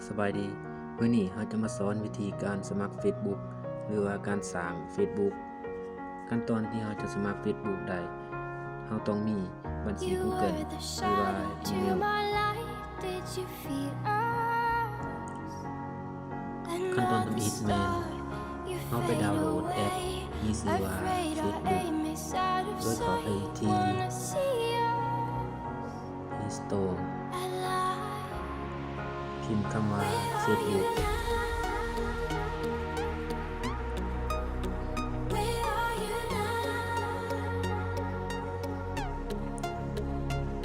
ສະບາຍດີ, ມື້ນີ້ເຮົາຈະມາສອນວິທີການສະໝັກເຟສບຸກ ຫຼືວ່າການສ້າງເຟສບຸກ. ຂັ້ນຕອນທີ່ເຮົາຈະສະໝັກເຟສບຸກໄດ້, ເຮົາຕ້ອງມີບັນຊີ Google ຫຼືວ່າອີເມວ. ຂັ້ນຕອນທຳອິດແມ່ນເຮົາໄປດາວໂຫຼດແອັບມີຊື່ວ່າເຟສບຸກ ໂດຍເຂົ້າໄປທີ່ Play Store ພິມຄຳວ່າເຟສບຸກ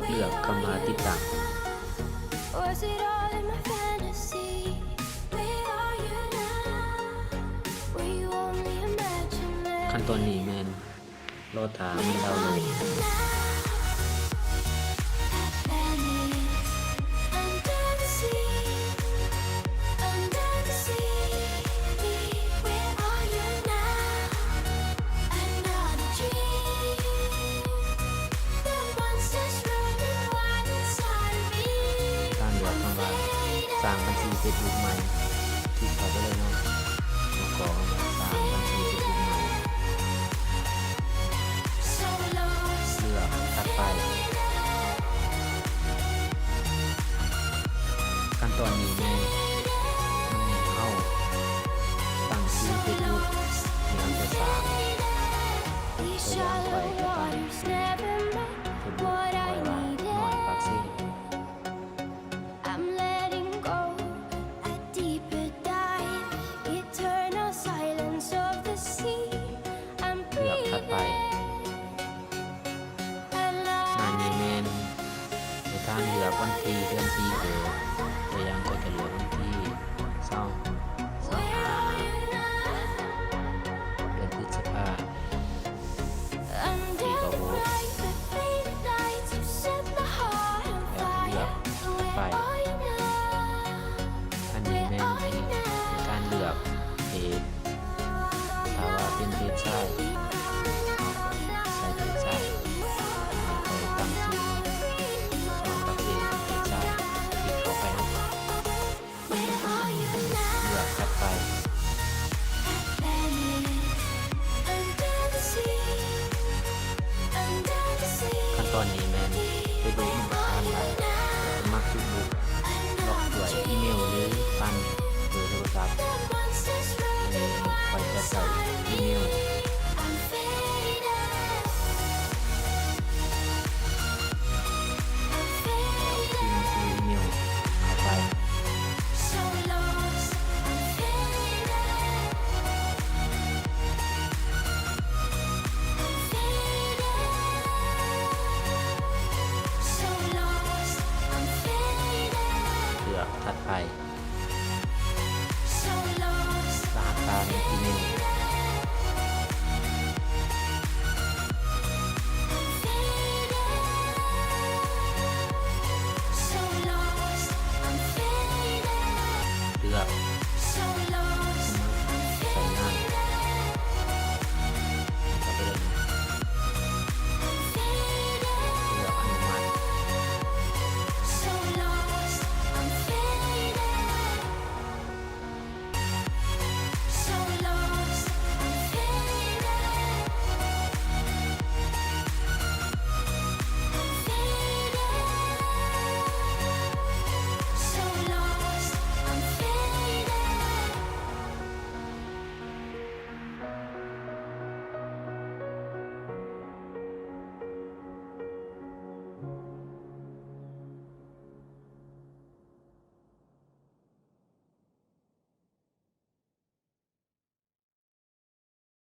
ເລືອກຄຳວ່າຕິດຕັ້ງ. ຂັ້ນຕອນນີ້ແມ່ນ ລໍຖ້າມັນດາວໂຫຼດ. ການເລືອກຄຳວ່າ ສ້າງບັນຊີເຟສບຸກໃໝ່ ຄລິກເຂົ້າໄປເລີຍເນາະ. ມາກອກຄຳວ່າ ສ້າງບັນຊີເຟສບຸກໃໝ່. ເລືອກຖັດໄປ. ຂັ້ນຕອນນີ້ແມ່ນ ມັນໃຫ້ເຮົາຕັ້ງຊື່ເຟສບຸກ ແນວຈະສ້າງ. ຕົວຢ່າງຂ້ອຍກໍຕັ້ງຊື່ເຟສບຸກຂ້ອຍວ່າ ນ້ອຍປາກເຊ. ເລືອກຖັດໄປ. ໜ້ານີ້ແມ່ນໃນການເລືອກວັນທີ ເດືອນ ປີເກີດ. ຕົວຢ່າງ ຂ້ອຍຈະເລືອກວັນທີ ຊາວ ຊາວຫ້າ ເດືອນພຶດສະພາ ປີເກົ້າຫົກ ແລ້ວເລືອກໄປ. ອັນນີ້ແມ່ນວິທີໃນການເລືອກເພດ. ຖ້າວ່າເປັນເພດຊາຍ ເຮົາກໍໃສ່ເພດຊາຍ. ຂ້ອຍຕັ້ງຊື່ ນ້ອງປະເພດເພດຊາຍ ຄລິກເຂົ້າໄປ. ເລືອກຖັດໄປ. ຂັ້ນຕອນນີ້ແມ່ນໄປເບິ່ງການສະໝັກເຟສບຸກ ລັອກດ້ວຍອີເມວ ຫຼື ຜ່ານເບີໂທລະສັບ. ອັນນີ້ຂ້ອຍຈະໃສ່ອີເມວ ພິມຊື່ອີເມວເຂົ້າໄປ. ເລືອກຖັດໄປ.